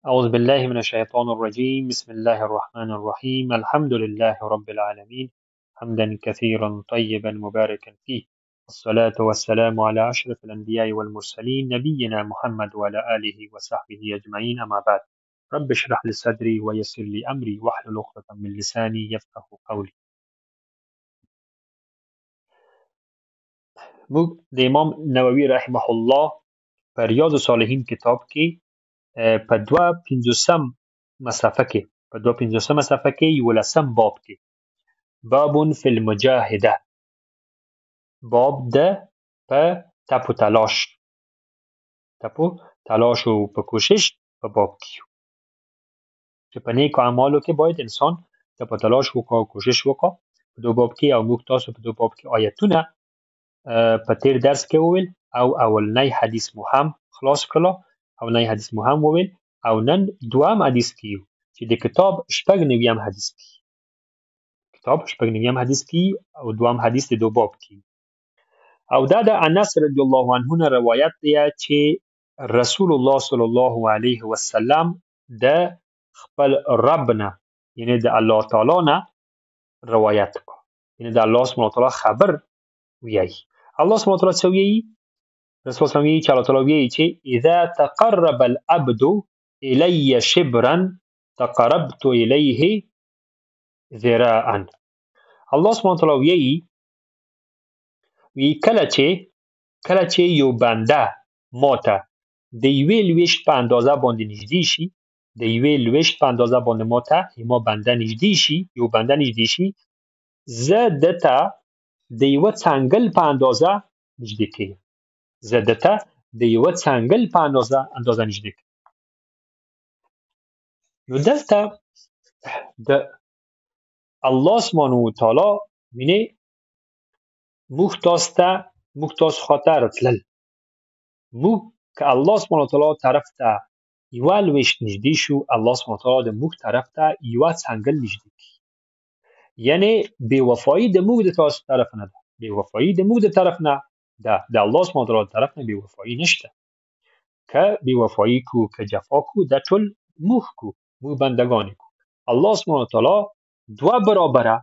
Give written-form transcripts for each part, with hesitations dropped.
أعوذ بالله من الشيطان الرجيم. بسم الله الرحمن الرحيم. الحمد لله رب العالمين، حمدا كثيرا طيبا مباركا فيه، والصلاة والسلام على أشرف الأنبياء والمرسلين، نبينا محمد وعلى آله وصحبه أجمعين، أما بعد. رب اشرح لي صدري ويسر لي أمري واحلل عقدة من لساني يفقه قولي. موږ د امام نووي رحمه الله په ریاض الصالحین کتاب کې په 250مه صفحه کې، په 250مه صفحه کې 11 باب کې، باب فی المجاهده، باب د په تپ و تلاش، تپ و تلاش او په کوشش په باب کې، چې په نیکو اعمالو کې باید انسان تپ و تلاش وکړي او کوشش وکړي په دو باب کې. او موږ تاسو په دو باب کې آیتونه په تیر درس کې وویل، او اولنی حدیث مو هم خلاص کړلو، اولنی حدیث مو هم وویل، او نن دوهم حدیث کې یو چې د کتاب 96 حدیث کې، کتاب 96 حدیث کې او دوهم حدیث د دو باب کې. او دا د انس رضی الله عنه نه روایت دی چې رسول الله صلی الله علیه وسلم د خپل رب نه، یعنی د الله تعالی نه روایت کو، یعنی د الله سبحانه وتعالی خبر ویایي. الله سبحانه وتعالی څه ویایي؟ رسول الله ویایي چې الله تعالی ویایي چې اذا تقرب العبد الی شبرا تقربت الیه ذراعا. الله سبحانه وتعالی ویایي وی کله چې یو بنده ماته د یوې لویشت په اندازه باندې نږدې شي، د یوې لویشت په اندازه باندې ماته ما بنده نږدې شي، یو بنده نږدې شي، زه ده ته د یوه څنګل په اندازه نږدې کېږم، زه ده ته د یوه څنګل په اندازه نږدې کېږم. نو دلته د الله سبحانه وتعالی وینې موږ تاسو ته، موږ تاسو خواته راتلل، موږ که الله سبحانه وتعالی طرف ته یوه لویشت نږدې شو، الله سبحانه وتعالی د موږ طرف ته یوه څنګل نږدې کړي. یعنی بې وفایي د موږ د تاسو طرف نه ده، بې وفایي د موږ د طرف نه ده، د الله سبحانه وتعالی طرف نه بې وفایي نشته. که بې وفایي کو، که جفا کو، دا ټول موږ کو، موږ بندګان کو. الله سبحانه وتعالی دوه برابره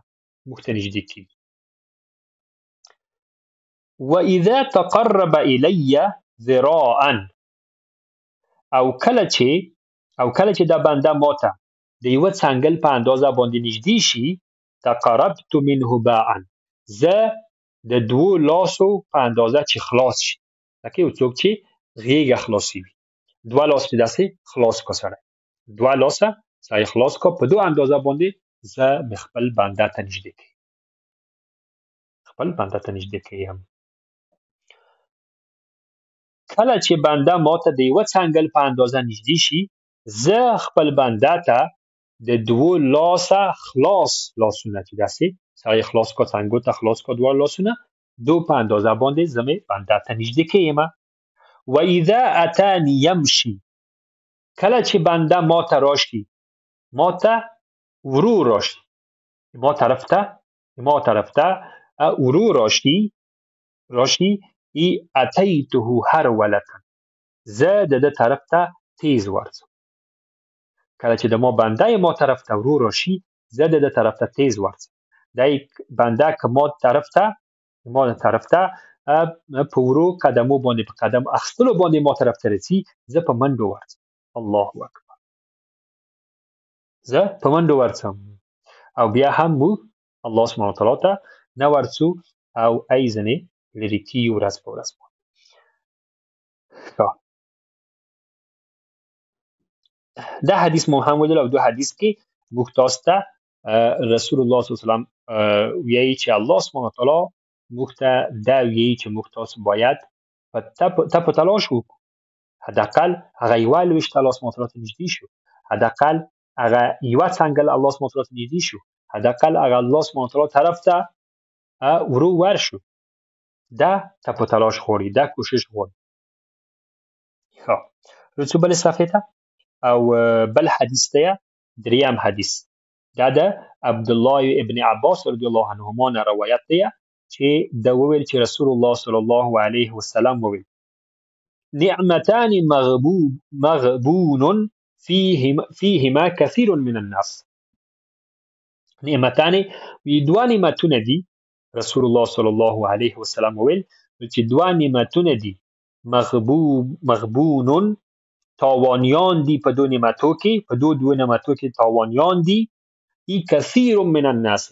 موږ ته نږدې کېږي. وإذا تقرب إلي ذراعا، او کله چې دا بنده ماته د یوه څنګل په اندازه باندې نږدې شي، تقربت منه باعا، زه د دوو لاسو په اندازه چې خلاص شي، لکه یو څوک چې غېږه خلاصوي، دوه لاس چې داسې خلاص کا سړی، دوه لاسه سړی خلاص کا، په دوه اندازه باندې زه مې خپل بنده ته نږدې کوم، خپل بنده ته نږدې کوم. کله چې بنده ماته د یوه څنګل په اندازه نږدې شي، زه خپل بنده ته د دوو لاسه خلاص لاسونه چې داسې سړی خلاص کا، څنګو ته خلاص کا، دواړه لاسونه دو په اندازه باندې زه مې بنده ته نږدې کیم. و اذا اتاني یمشي، کله چې بنده ماته راشي، ماته ورو راشي، ما طرف ته، ما طرف ته ورو راشي، راشي، ای اتیته هرولة، زه د ده طرف ته تیز ورځم. کله چې د ما بنده ما طرف ته ورو راشي، زه د ده طرف ته تیز ورځم. دی بنده که ما طرف ته، ما طرف ته په ورو قدمو باندې، په قدم اخیستلو باندې ما طرف ته رسي، زه په منډو ورځم. الله اکبر، زه په منډو ورځم. او بیا هم موږ الله سبحانه وتعالی ته نه ورڅو او ای ځنې لرې کېږو ورځ په ورځ باندې. دا حدیث مو هم ولیدل، او دو حدیث کې موږ تاسو ته رسول الله صلی الله علیه وسلم ویایي چې الله سبحانه وتعالی موږ ته دا ویایي چې موږ تاسو باید په تپ و تلاش وکړو، حداقل هغه یوه لویشت الله سبحانه وتعالی ته نږدې شو، حداقل هغه یوه څنګل الله سبحانه وتعالی ته نږدې شو، حداقل هغه الله سبحانه وتعالی طرف ته ورو ورشو. دا تپ و تلاش غواړي، دا کوشش غواړي. ښه، رسو بلې صفحې ته. او بل حدیث دی، دریم حدیث، دا د عبدالله ابن عباس رضی الله عنهما نه روایت دی چې ده وویل چې رسول الله صلی الله علیه وسلم وویل نعمتان مغبون فيهما كثير من الناس. نعمتان، وی دوه نعمتونه دي. رسول الله صلی الله علیه وسلم وویل چې دوه نعمتونه دي، مغبون تاوانیان دي په دوه نعمتو کې، په دوه نعمتو کې تاوانیان دي. ای کثیر من الناس،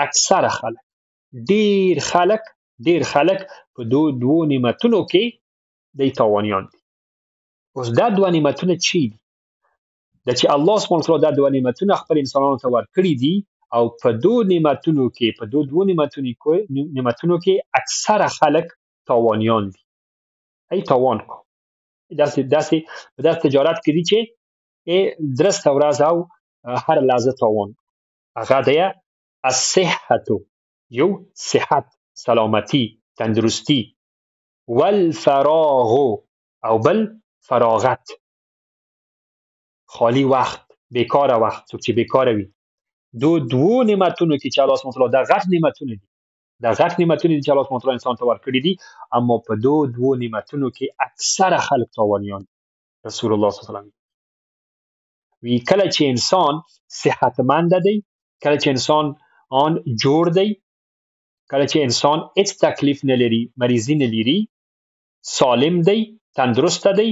اکثر خلک، ډیر خلک، ډیر خلک په دوو نعمتونو کې دی تاوانیان دي. اوس دا دوه نعمتونه چی دي؟ دا چې الله سبحانه وتعالی دا دوه نعمتونه خپل انسانانو ته ورکړي دي، او په دوو نعمتونو کې، په دوو نعمتونو کې اکثره خلک تاوانیان دي. ای تاوان کو داسې داسې په داسې تجارت کې دي چې درسته ورځ او هر لحظه تاوان. هغه دی الصحة، یو صحت، سلامتی، تندرستی، والفراغ او بل فراغت، خالی وخت، بیکاره وخت، څوک چې بیکاره وي. دوو نعمتونو کې چې الله سبحانه وتعالی دا غټ نعمتونه دي، دا غټ نعمتونه دي چې الله سبحانه وتعالی انسان ته ورکړي دي، اما په دوو نعمتونو کې اکثره خلک تاوانیان. رسول الله صلی الله علیه وسلم وی کله چې انسان صحتمند دی، کله چې انسان آن جوړ دی، کله چې انسان هیڅ تکلیف نه لري، مریضي نه لري، سالم دی، تندرست دی،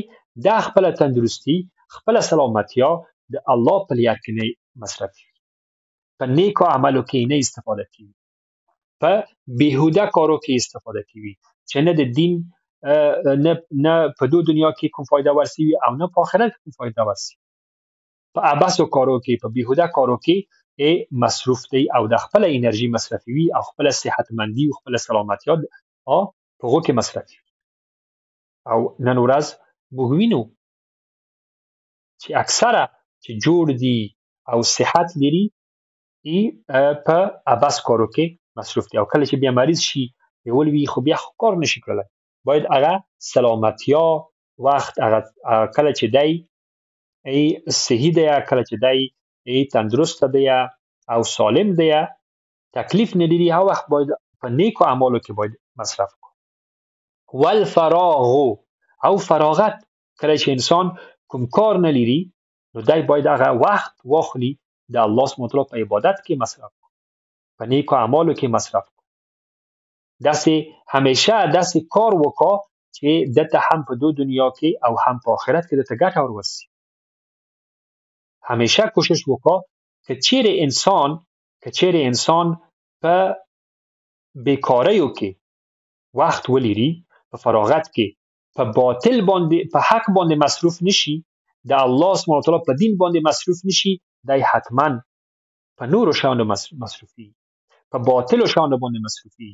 دا خپله تندرستي، خپله سلامتیا د الله په لار کې نه مصرفوي، په نیکو عملو کې نه استفاده کوي، په بیهوده کارو کې استفاده کوي چې نه د دین، نه په دو دنیا کې کوم فایده ورسوي او نه په آخرت کې کوم فایده ورسوي. په عبثو کارو کې، په بیهوده کارو کې مصروف دی او د خپله انرژي مصرفوي او خپله صحتمندي او خپله سلامتیا په هغو کې مصرفوي. او نن ورځ موږ وینو چې اکثره چې جوړ دي او صحت لري په عبث کارو کې مصروف دي، او کله چې بیا مریض شي ولوي خو بیا خو کار نشي کړلی. باید هغه سلامتیا وخت، هغه کله چې دی صحي دی، کله چې دی تندرست دی او سالم دی، تکلیف نه لري، هغه وخت باید په نیکو اعمالو کې باید مصرف کړو. والفراغ او فراغت، کله چې انسان کوم کار نه لري نو دی باید هغه وخت واخلي د الله سبحانه وتعالی په عبادت کې مصرف کړو، په نیکو اعمالو کې مصرف کړو. داسې همیشه داسې کار وکړه چې دته هم په دو دنیا کې او هم په آخرت کې دته ګټه ورسي. همیشه کوشش وکړه که چیرې انسان په بیکاریو کې وخت ولري، په فراغت کې، په باطل باندې، په حق باندې مصروف نشي، د الله سبحانه وتعالی په دین باندې مصروف نشي، دی حتما په نورو شیانو مصروفي، په باطلو شیانو باندې مصروفي،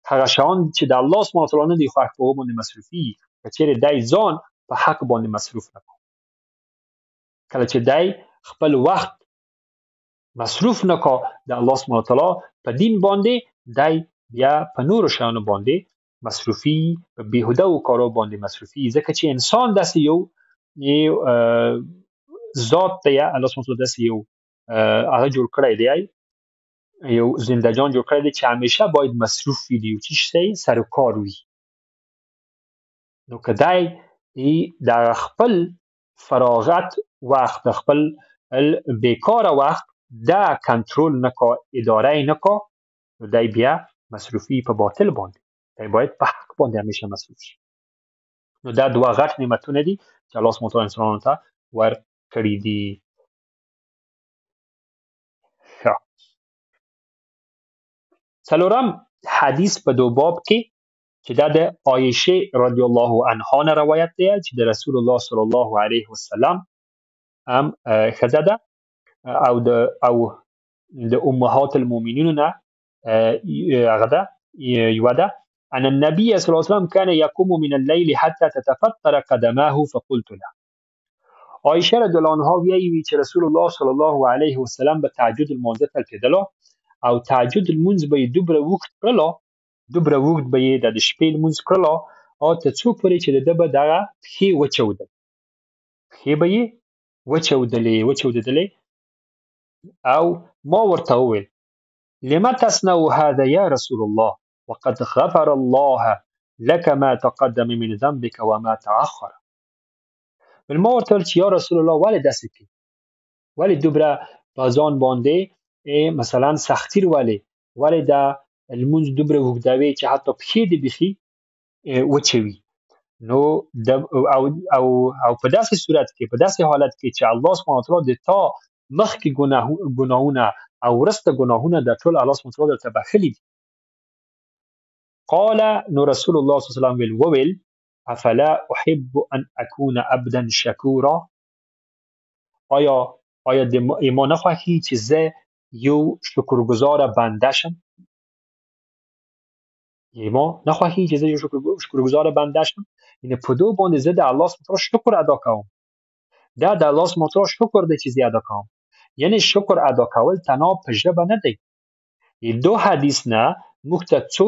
هغه شیان چې د الله سبحانه وتعالی نه دي خوښ په هغو باندې مصروفي. که چیرې دی ځان په حق باندې مصروف نه کړي، کله چې دی خپل وخت مصروف نه کړ د الله سبحانه وتعالی په دین باندې، دی بیا په نورو شیانو باندې مصروفي، په بیهوده و کارو باندې مصروفي. ځکه چې انسان داسې یو ذات دی، الله سبحانه وتعالی داسې یو هغه جوړ کړی دی، یو زنده جان جوړ کړی دی چې همیشه باید مصروف وي، د یو څه سر و کار وي. نو که دی د خپل فراغت وخت، د خپل بیکاره وخت دا کنترل نه کا، اداره نه کا، نو دی بیا مصروفي په باطل باندې، دی باید په حق باندې همیشه مصروف شي. نو دا دوه غټ نعمتونه دي چې الله سبحانه وتعالی انسانانو ته ورکړي دي. ښه، څلورم حدیث په دو باب کې چې دا د عایشې رضی الله عنها نه روایت دی چې د رسول الله صلی الله علیه وسلم هم ښځه ده او د امهات المؤمنین نه هغه ده، یوه ده. أن النبي صلى الله عليه وسلم كان يقوم من الليل حتى تتفطر قدماه فقلت له. عایشه رضی الله عنها ویایي چې رسول الله صلی الله علیه وسلم به تهجد لمانځه ته کېدلو او تهجد لمونځ به یې دومره اوږد کړلو، دومره اوږد به یې د شپې لمونځ کړلو او تر څو پورې چې د ده به دغه پښې وچودل، پښې به یې وچودلې. او ما ورته وویل لما تصنع هذا يا رسول الله وقد غفر الله لك ما تقدم من ذنبك وما تأخر. ویل ما ورته ویل چې یا رسول الله ولې داسې کوي، ولې دومره په ځان باندې مثلا سختی ولې ولې دا لمونځ دومره اوږدوې چې حتی پښې دې بیخي وچوي؟ نو او او او په داسې صورت کې، په داسې حالت کې چې الله سبحانه وتعالی د تا مخکې ګناهونه او وروسته ګناهونه د ټول الله سبحانه وتعالی درته بخښلي دي. قال نو رسول الله صلی الله علیه وسلم ویل وویل افلا احب ان اكون عبدا شکورا، آیا د ما نه خوښي چې زه یو شکرګزار بنده شم؟ ما نه خوښي چې زه یو شکرګزار بنده شم؟ یعنی په دو باندې زه د الله سبحانه وتعالی شکر ادا کوم، دا د الله سبحانه وتعالی شکر دی چې زه ادا کوم. یعنی شکر ادا کول تنها په ژبه نه دی. دو حدیث نه موږ ته څو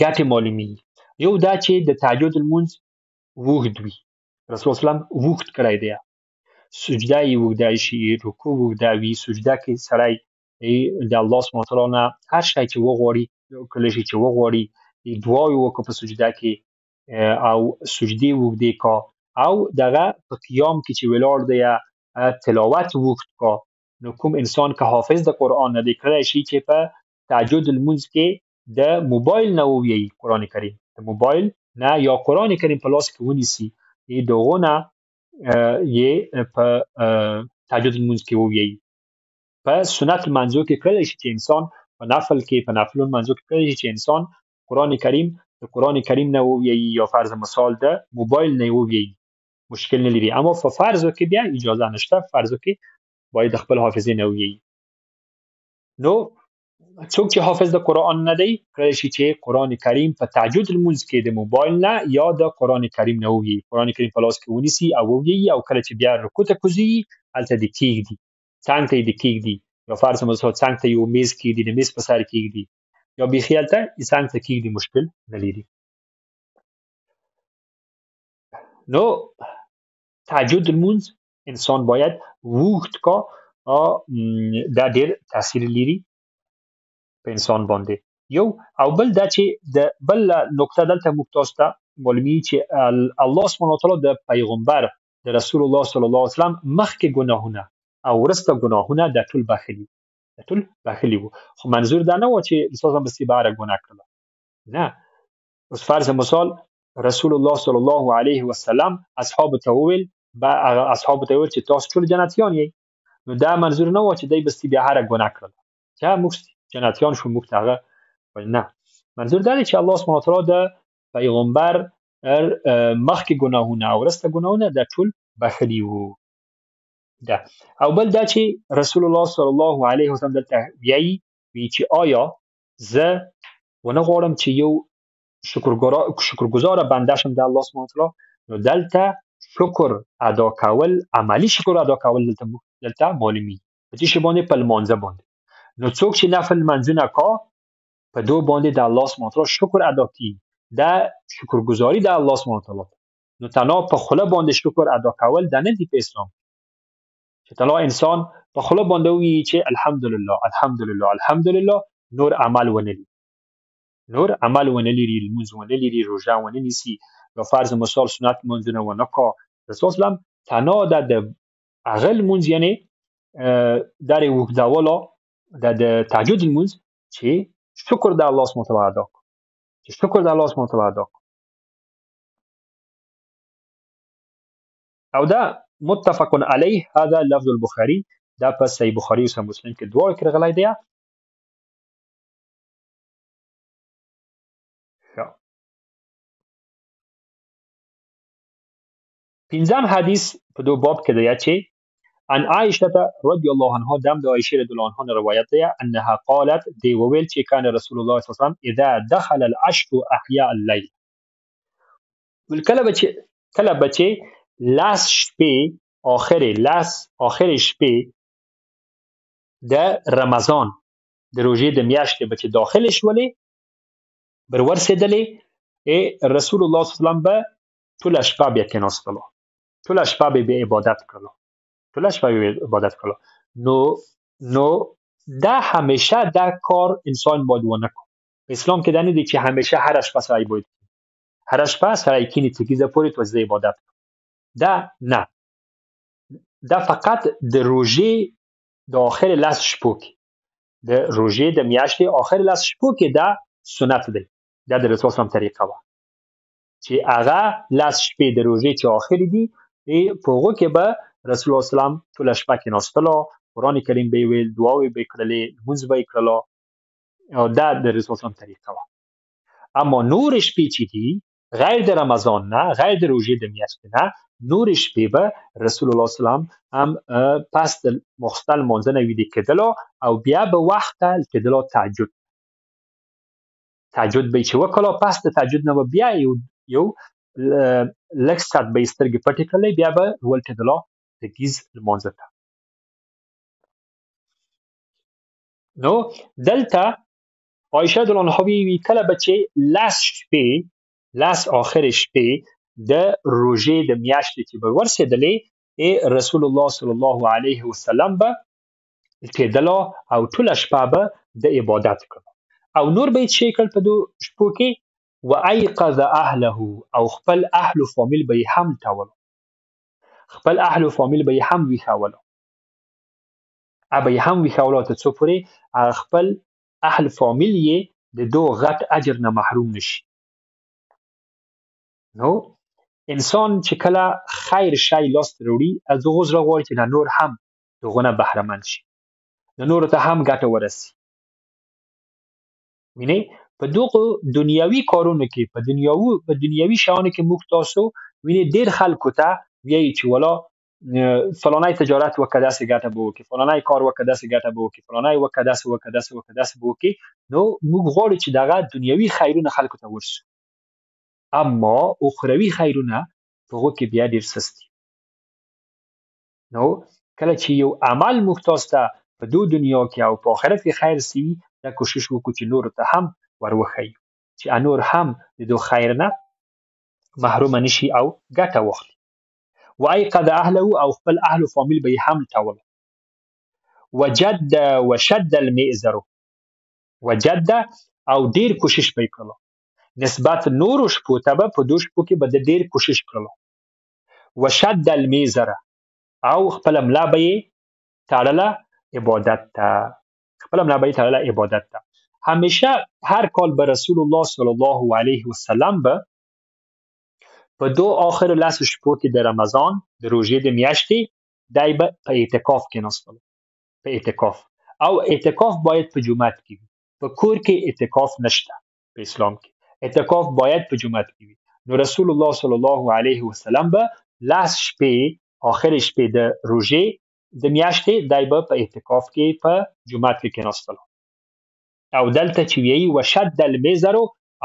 ګټې معلومیږي. یو دا چې د تهجد لمونځ اوږد وي، رسول الله صلی اوږد کړی دی، سجده یې اوږده شي، رکوع اوږده وي، سجده کې سړی د الله سبحانه وتعالی نه هر شی چې وغواړي کلی شي چې وغواړي، دعا یې وکړه په سجده کې او سجدې اوږدې کا، او دغه په قیام کې چې ولاړ دی تلاوت اوږد کا. نو کوم انسان که حافظ د قرآن نه دی کړی شي چې په تهجد لمونځ کې د موبایل نه وویي قرآن کریم، د موبایل نه یا قرآن کریم په لاس کې ونیسي، دغه نه یې په تهجد لمونځ کې وویي. په سنت لمانځو کې کړلی شي چې انسان په نفل کې، په نفلو لمانځو کې کړلی شي چې انسان قرآن کریم د قرآن کریم نه وویي یا فرض مثال د موبایل نه وویي، مشکل نه لري. اما په فرضو کې بیا اجازه نشته، فرضو کې باید خپل حافظې نه وویي. نو څوک چې حافظ د قرآن نه دی کړی شي چې قرآن کریم په تهجد لمونځ کې د موبایل نه یا د قرآن کریم نه وویي، قرآن کریم په لاس کې ونیسي او وویي، او کله چې بیا رکوع ته کوزیږي هلته دې کېږدي، څنګ ته یې دې کېږدي، یا فرض مثال څنګ ته یو میز کېږدي، د میز په سر کېږدي، یا بیخي هلته څنګ ته کېږدي، مشکل نه لري. نو تهجد لمونځ انسان باید اوږد کا، دا ډېر تاثیر لري په انسان باندې. یو او بل دا چې د بل نقطه دلته موږ تاسو ته معلومیږي چې الله سبحانه وتعالی د پیغمبر د رسول الله صلی الله علیه وسلم مخکې ګناهونه او وروسته ګناهونه د ټول بخښلي، د ټول بخښلي وو. خو منظور دا نه و چې رسول الله بس باره ګناه کړله، نه. اوس فرض مثال رسول الله صلی الله علیه وسلم اصحاب ته وویل، اصحاب ته وویل چې تاسو ټول جنتیان یئ. نو دا منظور نه و چې دی بس بیا هره ګناه کړله چې موږ جنتیان شو، موږ ته هغه نه. منظور دا دی چې الله سبحانه وتعالی د پیغمبر مخکې ګناهونه او وروسته ګناهونه د ټول بخښلي وو. ده او بل دا چې رسول الله صلی الله علیه وسلم دلته ویایي وی چې آیا زه ونه غواړم چې یو شکرګزار بنده شم د الله سبحانه وتعالی؟ نو دلته شکر ادا کول، عملی شکر ادا کول دلته معلومیږي په څه شي باندې؟ په لمانځه باندې. نو څوک چې نفل لمانځونه کا په دو باندې د الله سبحانه وتعالی شکر ادا کوي، دا شکرګزاري د الله سبحانه وتعالی. نو تنها په خوله باندې شکر ادا کول دا نه دی په اسلام چې تنها انسان په خوله باندې ووایي چې الحمدلله الحمدلله الحمدلله، نور عمل ونه لري، نور عمل ونه لري، لمونځ ونه لري، روژه ونه نیسي، یا فرض مثال سنت لمونځونه ونه کا. رسول الله تنها د هغه لمونځ یعنی در اوږدولو د تهجد لمونځ چې شکر د الله سبحانه وتعالی ادا کړو، چې شکر د الله سبحانه وتعالی ادا کړو. او دا متفق علیه، هذا لفظ البخاري، دا په صحیح بخاري او صحیح مسلم کې دواړو کې راغلی دی. پنځم حدیث په دو باب کې دی چې عن عائشة رضی الله عنها، دم د عائشة رضی الله عنها روایت دی، انها قالت، دی وویل چې کان رسول الله صلی الله علیه وسلم اذا دخل العشر احیاء الليل، کله به چې لس شپې آخر شپې د رمضان د روژې د میاشتې به چې داخل شولې بر ورسېدلې، رسول الله صلی الله علیه وسلم به ټوله شپه بیا کېناستلو، ټوله شپه به بیا عبادت کړلو، ټوله شپه به عبادت کړلو. نو دا همیشه دا کار انسان باید ونه کړي. په اسلام کې دا نه دی چې همیشه هره شپه سړی باید، هره شپه سړی کینې تکیزه پورې توزیع عبادت کړي. دا نه، دا فقط د روژې د آخر لس شپو کې، د روژې د میاشتې آخر لس شپو کې دا سنت دی. دا د رسول الله طریقه وه چې هغه لس شپې د روژې چې آخرې دي، په هغو کې به رسول الله اسلام ټوله شپه کېناستلو، قرآن کریم به یې ویل، دعاوې به یې کړلې، لمونځ به یې کړلو، او دا د رسول الله طریقه وه. اما نورې شپې چې دي غیر د رمضان نه، غیر د روژې د میاشتې نه، نورې شپې به رسول الله اسلام هم پس د ماخستن لمانځه نه ویده کېدلو او بیا به وخته کېدلو تهجد. تهجد به یې چې وکړو، پس د تهجد نه به بیا یو لږ ساعت به یې سترګې پټې کړلې، بیا به ولټېدلو د ګیز لمانځه ته. نو دلته عایشه رضی الله عنها وی کله به چې لس شپې، لس آخر شپې د روژې د میاشتې چې به ورسېدلې، رسول الله صلی الله علیه وسلم به کېدلو او ټوله شپه به د عبادت کړو. او نور به یې څه کړل په دو شپو کې؟ و ایقظ اهله، او خپل اهل و فامیل به یې هم تولو، خپل اهل و فامیل به یې هم ویښولو، به یې هم ویښولو تر څو پورې هغه خپل اهل فامیل یې د دو غټ اجر نه محروم نشي. نو انسان چې کله خیر شی لاس ته راوړي، از دغو زړه غواړي چې د نور هم دغو نه بهرهمند شي، د نورو ته هم ګټه ورسي. وینئ په دغو دنیوي کارونو کې، په دنیوي شیانو کې موږ تاسو وینئ ډېر خلکو ته وایي چې ولا فلانی تجارت وکړه داسې ګټه به وکړي، فلانی کار وکړه داسې ګټه به وکړي، فلانی وکړه داسې وکړه، داسې وکړه، داسې به وکړي. نو موږ غواړو چې دغه دنیوي خیرونه خلکو ته ورسو، اما اخروي خیرونه په هغو کې بیا ډېر سست دي. نو کله چې یو عمل موږ تاسو ته په دو دنیا کې او په آخرت کې خیر رسوي، دا کوشش وکړو چې نورو ته هم ور وښیو چې نور هم د دو خیر نه محرومه نشي او ګټه واخلي. وایقظ اهله، او خپل اهل و فامیل به یې هم لټول. وجد وشد المئزر، وجد او ډېر کوشش به یې کړلو، نسبت نورو شپو ته به په دو شپو کې به د ډېر کوشش کړلو. وشد المئزر، او خپله ملا به یې تړله عبادت ته، خپله ملا به یې تړله عبادت ته. همیشه هر کال به رسول الله صلی الله علیه وسلم به په دو آخر لس شپو کې د رمضان د روژې د میاشتې دی به په اعتکاف کې ناستلو، په اعتکاف. او اعتکاف باید په جومات کې وي، په کور کې اعتکاف نشته په اسلام کې، اعتکاف باید په جومات کې وي. نو رسول الله صلی الله علیه وسلم به لس شپې آخر شپې د روژې د میاشتې دی به په اعتکاف کې په جومات کې کېناستلو. او دلته چې ویایي وشد المئزر،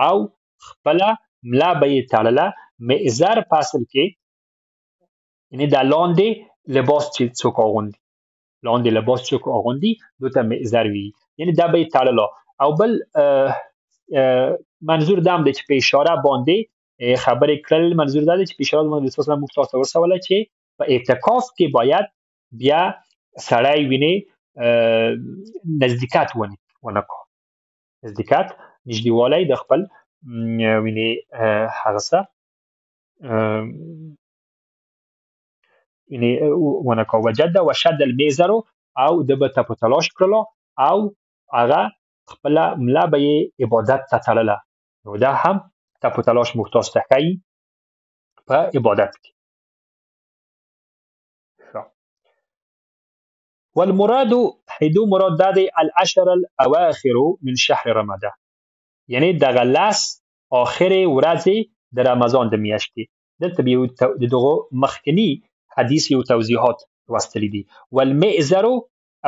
او خپله ملا به یې تړله. مئزر په اصل کې یعنې دا لاندې لباس چې څوک اغوندي، لاندې لباس څوک اغوندي دو ته مئزر وي، یعنې دا به یې تړله. او بل منظور دا هم دی چې په اشاره باندې خبرې کړل، منظور دا دی چې په اشاره باندې رسول الله موږ تاسو ته ورسوله چې په اعتکاف کې باید بیا سړی ویني نزدېکت ونه کړو، نزدېکت نږدېوالی د خپل ویني هغه څه یعنې ونه کړو. وجد وشد المئزر، او ده به ته په تلاش کړلو او هغه خپله ملا به یې عبادت ته تړله. نو دا هم ته په تلاش موږ تاسو ته ښیي په عبادت کې. والمراد حیدو مراد دا دی العشر الاواخر من شهر رمضان، یعنې دغه لس آخرې ورځې د رمضان د میاشتې. دلته به د دغو مخکني حدیث یو توضیحات لوستلي دي. والمئزر،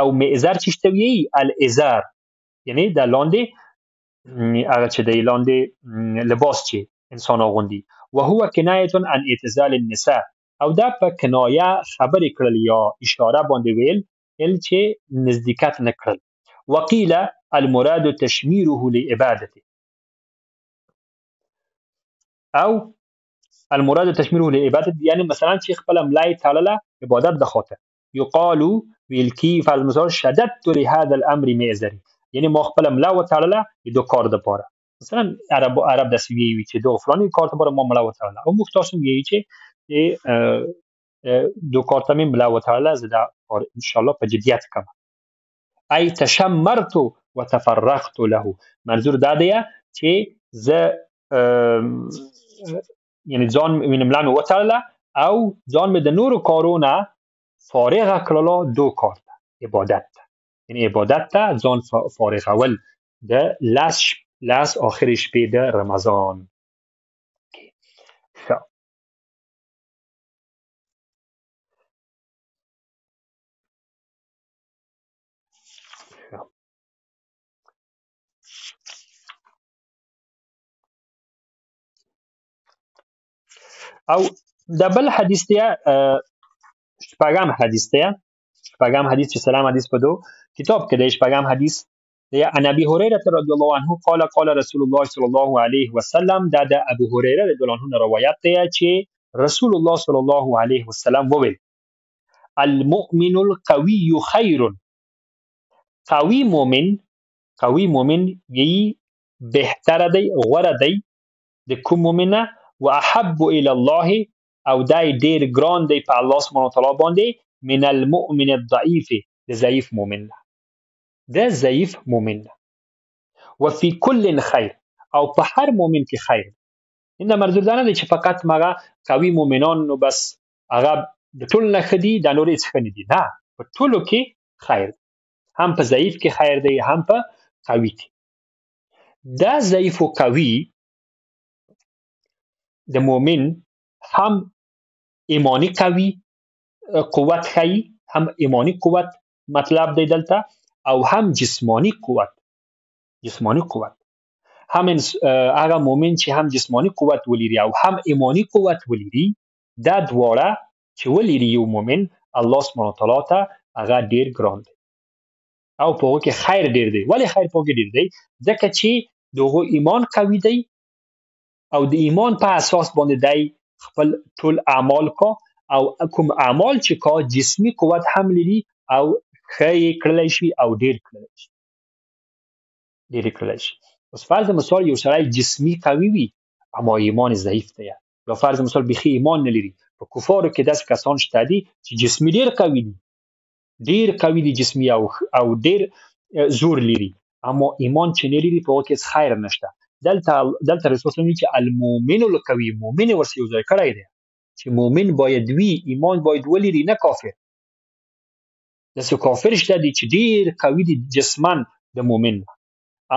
او مئزر چې څه وایي؟ الازار، یعنې د لاندې هغه چې دی لاندې لباس چې انسان اغوندي. وهو کنایة عن اعتزال النساء، او دا په کنایه خبرې کړل یا اشاره باندې ویل چې نزدېکت نه کړل. وقیل المراد تشمیره لعبادته، او المراد تشمیره لعبادته یعنی مثلا چې خپله ملا یې تړله عبادت د خاطر. یقال ویل کېږي فرض مثال شددت لهذا الامر مئزري، یعنی ما خپله ملا وتړله د دو کار دپاره. مثلا عرب داسې ویي چې دغه فلاني کار دپاره ما ملا وتړله، او موږ تاسو ویي چې چې دو کار ته مې ملا وتړله، زه دا کار ان شاء الله په جدیت کوم. ای تشمرت وتفرغت له، منظور دا دی چې زه یعنی ځان مې ملا مې وتړله او ځان مې د نورو کارونه فارغه کړلو دو کار ته، عبادت ته، یعنی عبادت ته ځان فارغول د لس آخرې شپې د رمضان. ښه، او د بل حدیث دی، شپږم حدیث دی، شپږم حدیث چې سلام حدیث په دو کتاب کې دی، شپږم حدیث دی. عن ابي هريره رضی الله عنه قال قال رسول الله صلی الله علیه وسلم. دا د ابو هريره رضی الله عنه روایت دی چې رسول الله صلی الله علیه وسلم وویل: المؤمن القوي خیر. قوي مؤمن، قوي مؤمن یی بهتره دی، غوره دی د کوم مؤمن نه، واحب الى الله، او دای ډیر ګران دی په الله سبحانه وتعالی باندې، من المؤمن الضعیف، د ضعیف مؤمن نه، د ضعیف مؤمن نه. وفي كل خیر، او په هر مؤمن کې خیر. ان منظور دا نه دی چې فقط مغه قوي مؤمنان نو بس هغه د ټولو نه ښه دي، دا نور هېڅ ښه نه دي. نه، په ټولو کې خیر، هم په ضعیف کې خیر دی، هم په قوي کې. دا ضعیف او قوي د مؤمن هم ایمانی قوي قوت ښیي، هم ایمانی قوت مطلب دی دلته، او هم جسمانی قوت، جسمانی قوت. هم هغه مؤمن چې هم جسمانی قوت ولري او هم ایمانی قوت ولري، دا دواړه چې ولري یو مؤمن، الله سبحانه وتعالی ته هغه ډیر ګران دی او په هغو کې خیر ډیر دی. ولې خیر په هغو کې ډیر دی؟ ځکه چې د هغو ایمان قوي دی او د ایمان په اساس باندې دی خپل ټول اعمال کا، او کوم اعمال چې کا جسمی قوت هم لري او ښه یې کړلی شي او ډیر کړلی شي، ډیر یې کړلی شي. اوس فرض مثال یو سړی جسمی قوي وي اما ایمان ضعیف دی، یا فرض مثال بیخي ایمان نه لري. په کفارو کې داسې کسان شته دي چې جسمی ډیر قوي دي، ډیر قوي دي جسمی او ډیر زور لري، اما ایمان چې نه لري په هغو کې هېڅ خیر نشته. دلته رسول الله چې المؤمن القوي، مؤمن یې ورسره یو ځای کړی دی چې مؤمن باید وي، ایمان باید ولري، نه کافر. داسې کافر شته دي چې ډیر قوي دي جسما د مؤمن،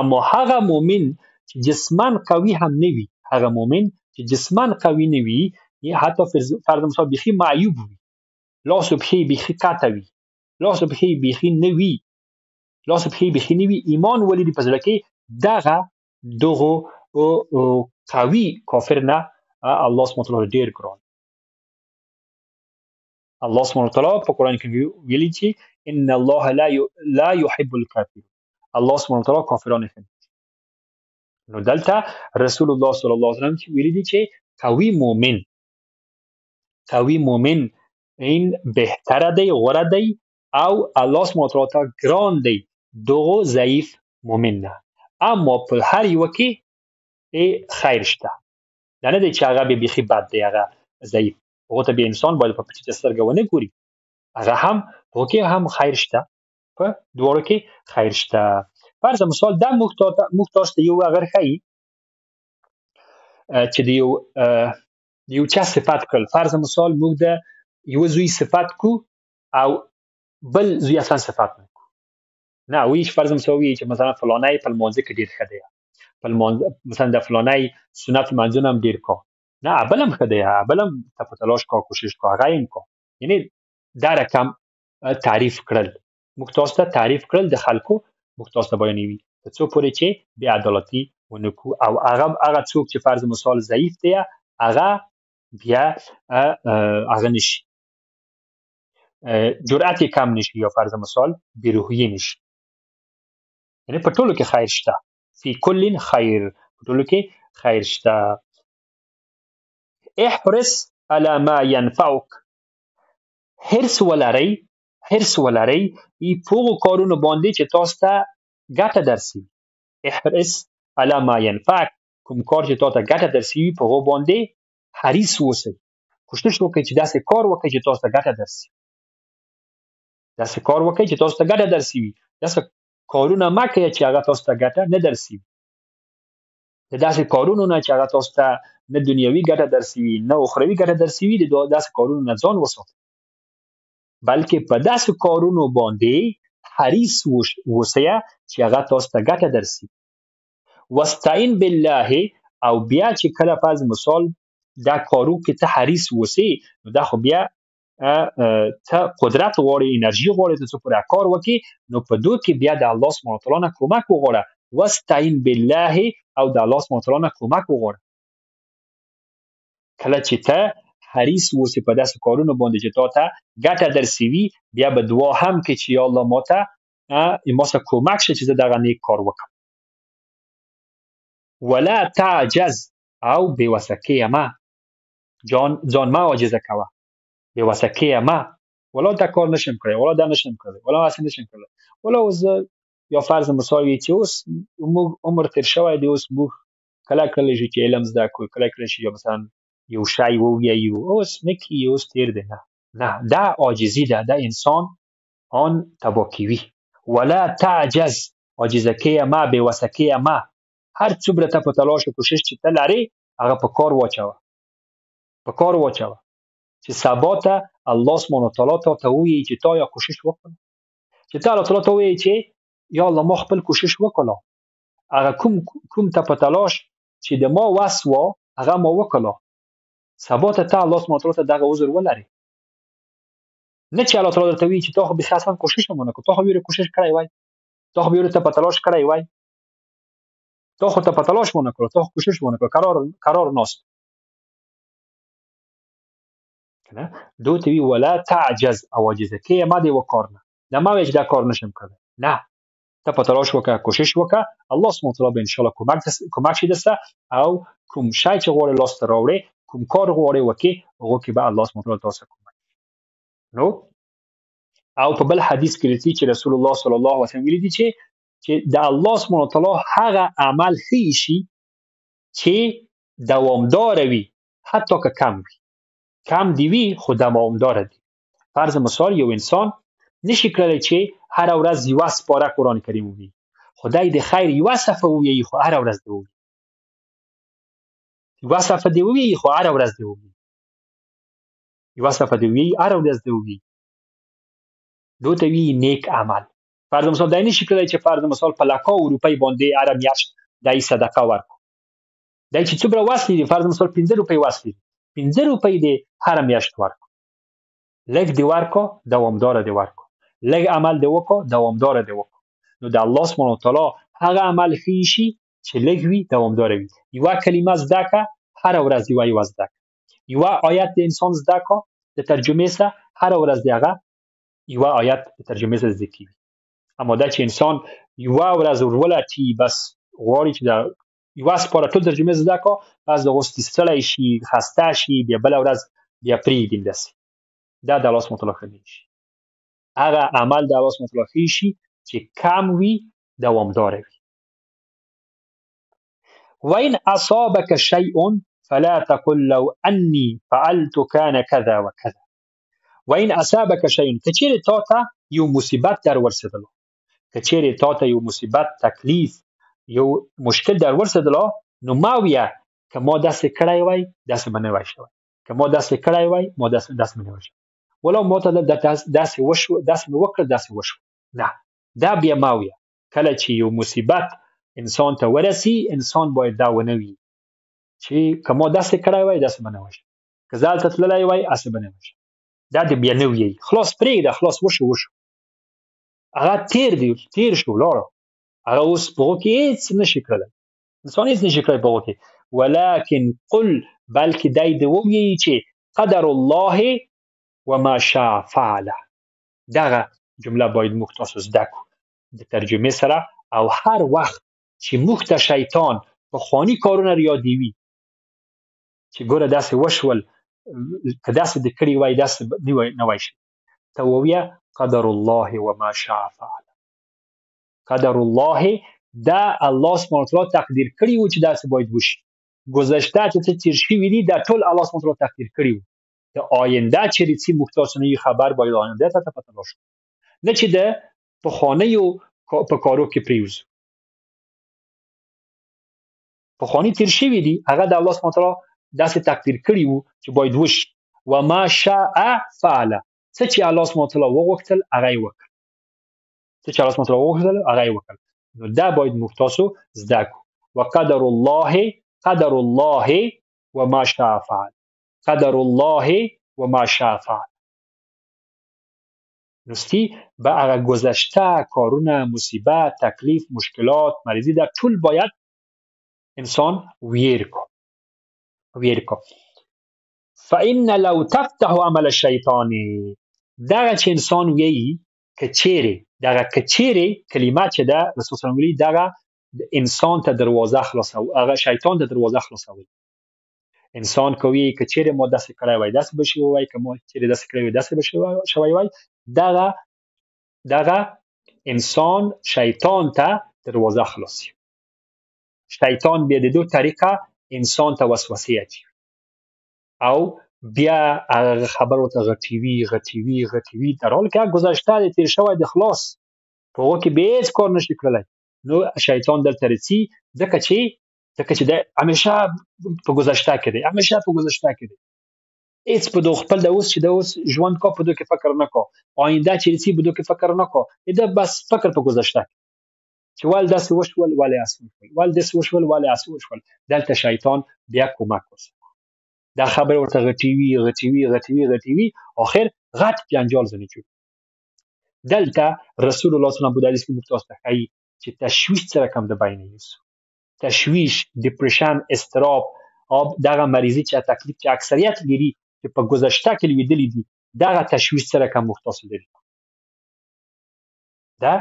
اما هغه مؤمن چې جسما قوي هم نه وي، هغه مؤمن چې جسما قوي نه وي، حتی فرض مثال بیخي معیوب وي، لاس و پښې بیخي قطع وي، لاس و پښې بیخي نه وي، لاس و پښې بیخي نه وي، ایمان ولري په زړه کې، دغه دغو قوي کافر نه الله سبحانه وتعالی ډیر ګران. الله سبحانه وتعالی په قرآن کې ویلي چې ان الله لا يحب الكافرين، الله سبحانه وتعالی کافران نه. نو دلته رسول الله صلی الله علیه وسلم ویلي دي چې قوي مؤمن، قوي مؤمن این بهتره دی، غوره دی، او الله سبحانه وتعالی ته ګران دی دغو ضعیف مؤمن نه. اما په هر یوه کې خیر شته. دا نه دی چې هغه بیا بیخي بد دی، هغه ضعیف، هغو ته بیا انسان باید په پټه سترګه ونه ګوري، هغه هم په هغو کې هم خیر شته، په دواړو کې خیر شته. فرض مثال دا موږ تاسو ته یو هغه ښیي چې د یو چا صفت کړل. فرض مثال موږ د یو زوی صفت کو او بل زوی اصلا صفت نه کو. نه وی چې فرض مثال وی چې مثلا فلانی په لمانځه کې ډیر ښه دی، په لمانځه مثلا د فلانی سنت لمانځونه هم ډیر کا، نه بل هم ښه دی، بل هم ته په تلاش کا، کوشش کا، هغه هم کا. یعنی دا رقم تعریف کړل، موږ تاسو ته تعریف کړل د خلکو، موږ تاسو ته بیانوي تر څو پورې چې بې عدالتي ونه کړو. او هغه څوک چې فرض مثال ضعیف دی، هغه بیا هغه نشي، جرأت یې کم نشي، یا فرض مثال بې روحیې نشي. یعنی په ټولو کې خیر شته، فی کل خیر، په ټولو کې خیر شته. احرص علی ما ينفعک، حرص ولرئ، حرص ولرئ په هغو کارونو باندې چې تاسو ته ګټه درسوي. احرص علی ما ينفعک، کوم کار چې تا ته ګټه درسوي په هغو باندې حریص اوسئ، کوشش وکړئ چې داسې کار وکړئ چې تاسو ته ګټه درسي، داسې کار وکړئ چې تاسو ته ګټه درسي وي. داسې کارونه مه کوئ چې هغه تاسو ته ګټه نه درسي وي. د داسې کارونو نه چې هغه تاسو ته نه دنیوي ګټه درسي وي نه اخروي ګټه درسي وي، د داسې کارونو نه ځان وساتئ، بلکې په داسې کارونو باندې حریص اوسئ چې هغه تاسو ته ګټه درسي. واستعین بالله، او بیا چې کله فرض مثال دا کارو کې ته حریص اوسې، نو دا خو بیا ته قدرت غواړې، انرژي غواړې ته څو پوره کار وکړې، نو په دوی کې بیا د الله سبحانه وتعالی نه کومک وغواړه. واستعین بالله، او د الله سبحانه وتعالی نه کومک وغواړه. کله چې ته حریص اوسې په داسې کارونو باندې چې تا ته ګټه درسوي، بیا به دعا هم کې چې یا الله ما ته ما سره کومک شه چې زه دغه نیک کار وکړم. ولا تعجز، او بې وسه کېږه مه، ځان مه عاجزه کوه، بې وسه کېږه مه. ولا دا کار نشم کړی، ولا دا نشم کړی، ولا هسې نشم کړی، ولا اوس یا فرض مثال وي چې اوس موږ عمر تېر شوی دی، اوس موږ کله کړلی شو چې علم زده کړو، کله کړلی شو یا مثلا یو شی وویو، اوس نه کېږي، اوس تېر دی. نه نه، دا عاجزي ده، دا انسان آن تباه کوي. ولا تعجز، عاجزه کېږه مه، بې وسه کېږه مه. هر څومره ته په تلاش او کوشش چې ته لرې هغه په کار واچوه، په کار واچوه چې سبا ته الله سبحانه وتعالی تا ته ووایي چې تا یا کوشش وکړه، چې ته الله تعالی ته ووایي چې یا الله ما خپل کوشش وکړه، هغه کوم ته په تلاش چې د ما وس وه هغه ما وکړه. سبا ته ته الله سبحانه وتعالی ته دغه عذر ولرې، نه چې الله تعالی درته وایي چې تا خو بیخي اصلا کوشش هم ونه کړ، تا خو بیره کوشش کړی وای، تا خو بیره ته په تلاش کړی وای، تا خو ته په تلاش ونه کړ، تا خو کوشش ونه کړ، قرار قرار ناست کنه. دوی ته وی ولا تعجز، او عاجزه کېږه مه د یوه کار نه، دا مه وایه چې دا کار نشم کړی، نه، ته په تلاش وکړه، کوشش وکړه، الله سبحانه وتعالی به انشاءالله کومک شي درسره، او کوم شی چې غواړې لاسته راوړې، کوم کار غواړې وکړې، هغو کې به الله سبحانه وتعالی تاسو کومک. نو او په بل حدیث کې راځي چې رسول الله صلی الله علیه وسلم ویلي دي چې د الله سبحانه وتعالی هغه عمل ښه شي چې دوامداره وي، حتی که کم وي، کم دی وي خو دوامداره دی. فرض مثال یو انسان نشي کړلی چې هره ورځ یوه سپاره قرآن کریم ووایي، خدای د خیر یوه صفحه ووایي خو هره ورځ دی ووایي، یوه صفحه دی ووایي خو هره ورځ دی ووایي، یوه صفحه دی ووایي هره ورځ دی ووایي، دوی ته وي نیک عمل. فرض مثال دی نشي کړلی چې فرض مثال په لکاو روپۍ باندې هره میاشت دی صدقه ورکړو، دی چې څومره وس لري، فرض مثال 5 روپۍ وس لري، 5 روپۍ دی هره میاشت ورکړو، لږ دی ورکړو دوامداره دی ورکړو، لږ عمل دی وکړو دوامداره دی وکړو. نو د الله سبحانه وتعالی هغه عمل ښه شي چې لږ وي دوامداره وي. یوه کلمه زده کړه هره ورځ یوه یوه زده کړه، یوه آیت د انسان زده کړه د ترجمې سره هره ورځ دی هغه یوه آیت د ترجمې سره زده کېږي. اما دا چې انسان یوه ورځ ورولټي بس غواړي چې دا یوه سپاره ټول ترجمې زده کړه، بس د اوس ستړی شي، خسته شي، بیا بله ورځ بیا پرېږدي همداسې، دا د الله سبحانه وتعالی ښه نه شي. هغه عمل د الله سبحانه وتعالی ښه شي چې کم وي دوامداره وي. وإن أصابك شيء فلا تقل لو أني فعلت كان كذا وكذا. وإن أصابك شيء، که چیرې تا ته یو مصیبت در ورسېدلو، که چیرې تا ته یو مصیبت، تکلیف، یو مشکل در ورسېدلو، نو ما ویه که ما داسې کړی وای داسې به نه وای شوی، که ما داسې کړی وای ما داسې به نه وای شوی، ولا ما ته داسې وشو، داسې مې وکړل، داسې وشو. نه، دا بیا ما ویه. کله چې یو مصیبت انسان ته ورسي، انسان باید دا ونه وي چې که ما داسې کړی وای داسې به نه وای شوی، که زه هلته تللی وای هسې به نه وای شوی، دا دې بیا نه ویي، خلاص پرېږده، خلاص وشو وشو، هغه تېر دی، تېر شو لاړه، هغه اوس په هغو کې هېڅ نشي کړلی، انسان هېڅ نشي کړلی په هغو کې. ولكن قل، بلکې دی دې وویي چې قدر الله وما شاء فعل. دغه جمله باید موږ تاسو زده کړو د ترجمې سره. او هر وخت چې موږ ته شیطان پخواني کارونه ریادوي چې ګوره داسې وشول، که داسې دې کړي وای داسې نه وای شوي، ته وویه قدر الله وما شاء فعل. قدر الله، دا الله سبحانه وتعالی تقدیر کړي وو چې داسې باید وشي. گذشته چې څه تېر شوي دي دا ټول الله سبحانه وتعالی تقدیر کړي وو. د آینده چې رڅي موږ تاسو نه خبر، باید آینده ته په تلاش نه چې د پخوانیو په کارو کې پریوزو. پخوانی تیر شوي دي، هغه د الله سبحانه وتعالی داسې تقدیر کړي وو چې باید وشي. وما شاء فعل، څه چې الله سبحانه وتعالی وغوښتل هغه یې وکړ، څه چې الله سبحانه وتعالی وغوښتل هغه یې وکړ. نو دا باید موږ تاسو زده کړو. وقدر الله، قدر الله وما شاء فعل، قدر الله وما شاء فعل. نو به هغه گذشته کارونه، مصیبت، تکلیف، مشکلات، مریضی، دا ټول باید انسان ویر کو، ویر کو. فإن لو تفتح عمل الشیطان، دغه چې انسان ویي کچېرې، دغه کچېرې کلمه چې ده رسول صلی الله علیه دغه انسان ته دروازه خلاصوي، هغه شیطان ته دروازه خلاصوي. انسان کوي کچېرې ما داسې کړی وای داسې به شوی وای، که ما چېرې داسې کړی وای داسې به شوی وای، دغه انسان شیطان ته دروازه خلاصوي. شیطان بیا د دوه طریقه انسان ته وسوسې اچوي او بیا هغه خبر ورته غټوي غټوي غټوي، در حال کې گذشته دی، تیر شوی دی، خلاص، په هغو کې بیا هېڅ کار نشي کړلی. نو شیطان دلته رسي، ځکه چې دی همیشه په گذشته کې دی، همیشه په گذشته کې دی، هېڅ په دغه خپل د اوس چې د اوس ژوند کا په دوی کې فکر نه کا، آینده چې رسي په دوی کې فکر نه کا، ده بس فکر په گذشته کې چې ول داسې وشول، ولې هسې وشول، ول داسې وشول، ولې هسې وشول. دلته شیطان بیا کمک ورسره، دا خبره ورته غټوي غټوي غټوي غټوي، آخر غټ جنجال ځنې جوړ. دلته رسول الله صلی الله علیه وسلم په حدیث کې موږ تاسو ته ښیي چې تشویش څه رقم د بینه یوسو. تشویش، depression، اضطراب او دغه مریضي چې تکلیف چې اکثریت لري چې په گذشته کې لوېدلي دي، دغه تشویش څه رقم موږ تاسو لري. دا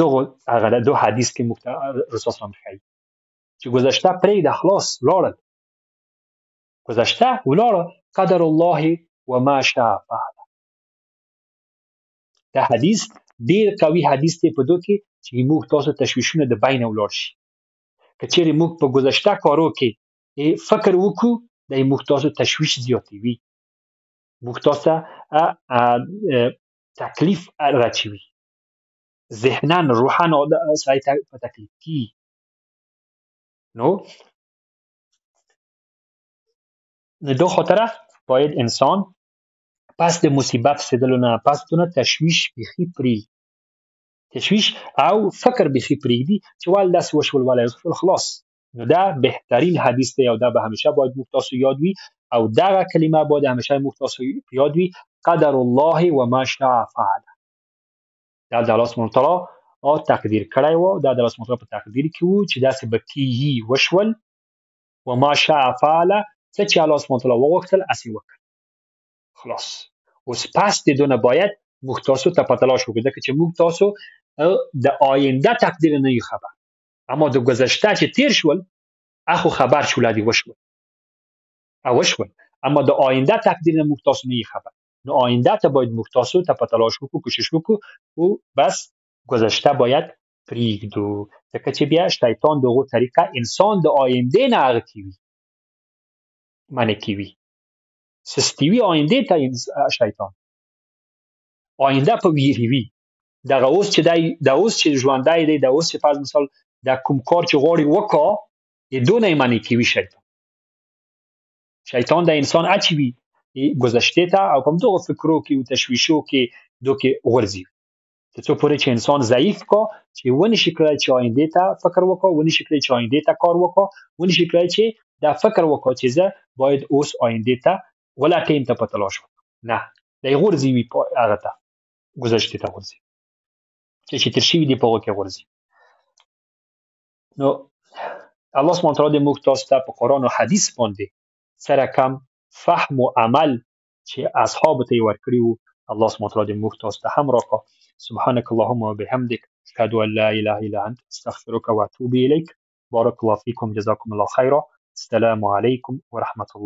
دغه هغه دو حدیث کې موږ ته رسول الله ښیي چې گذشته پرېږده، خلاص ولاړل، گذشته ولاړه، قدر الله وما شاء فعل. دا حدیث ډیر قوي حدیث دی په دو کې چې موږ تاسو تشویشونه د بینه ولاړ شي. که چیرې موږ په گذشته کارو کې فکر وکړو، د موږ تاسو تشویش زیاتوي، موږ تاسو تکلیف راچوي، ذهنا روحا سړی په تکلیف کیږي. نو دو خاطره باید انسان پس د مصیبت رسېدلو نه پس دونه تشویش بیخي پرېږدي، تشویش او فکر بیخي پرېږدي چې ول داسې وشول ولې وشول، خلاص. نو دا بهترین حدیث دی او دا به همیشه باید موږ تاسو یاد وي، او دغه کلمه باید همیشه موږ تاسو یاد وي، قدر الله وما شاء فعل. دا د الله سبحانه وتعالی او تقدیر کړی و، دا د الله سبحانه وتعالی په تقدیر کې وو چې داسې به کیږي وشول، وما شاء فعل، څه چې الله سبحانه وتعالی وغوښتل هسې وکړ، خلاص. اوس پس د دونه باید موږ تاسو ته په تلاش وکړو، ځکه چې موږ تاسو د آینده تقدیر نه یو خبر، اما د گذشته چې تیر شول اخو خبر شول دی وشول او وشول، اما د آینده تقدیر نه موږ تاسو نه یو خبر. نو آینده ته باید موږ تاسو ته په تلاش وکړو، کوشش وکړو او بس گذشته باید پرېږدو، ځکه چې بیا شیطان دغو طریقه انسان د آینده نه هغه کوي، منع کوي، سستیوي آینده ته شیطان آینده په ویروي. دغه اوس چې دی، د اوس چې ژوندی دی، د اوس چې فرض مثال د کوم کار چې غواړي وکا، یې دونه یې منع کوي شیطان. شیطان د انسان اچوي گذشته ته او په همدغو فکرو کې او تشویشو کې دو کې غورځي، تر څو پورې چې انسان ضعیف کا، چې ونشي کړای چې آینده ته فکر وکا، ونشي کړای چې آینده ته کار وکا، ونشي کړای چې دا فکر وکا چې زه باید اوس آینده ته ولټیم ته په تلاش وکړم. نه، دی غورځي وي هغه ته، گذشته ته غورځي، چې تیر شوي دي په هغو کې غورځي. نو الله سبحانه وتعالی دې موږ تاسو ته په قرآن او حدیث باندې څه رقم فهم و عمل چې اصحابو ته یې ورکړي وو، الله سبحانه وتعالی دې موږ تاسو ته هم راکړه. سبحانك اللهم وبحمدك، أشهد أن لا إله إلا أنت، أستغفرك وأتوب إليك. بارك الله فيكم، جزاكم الله خيرا. السلام عليكم ورحمة الله.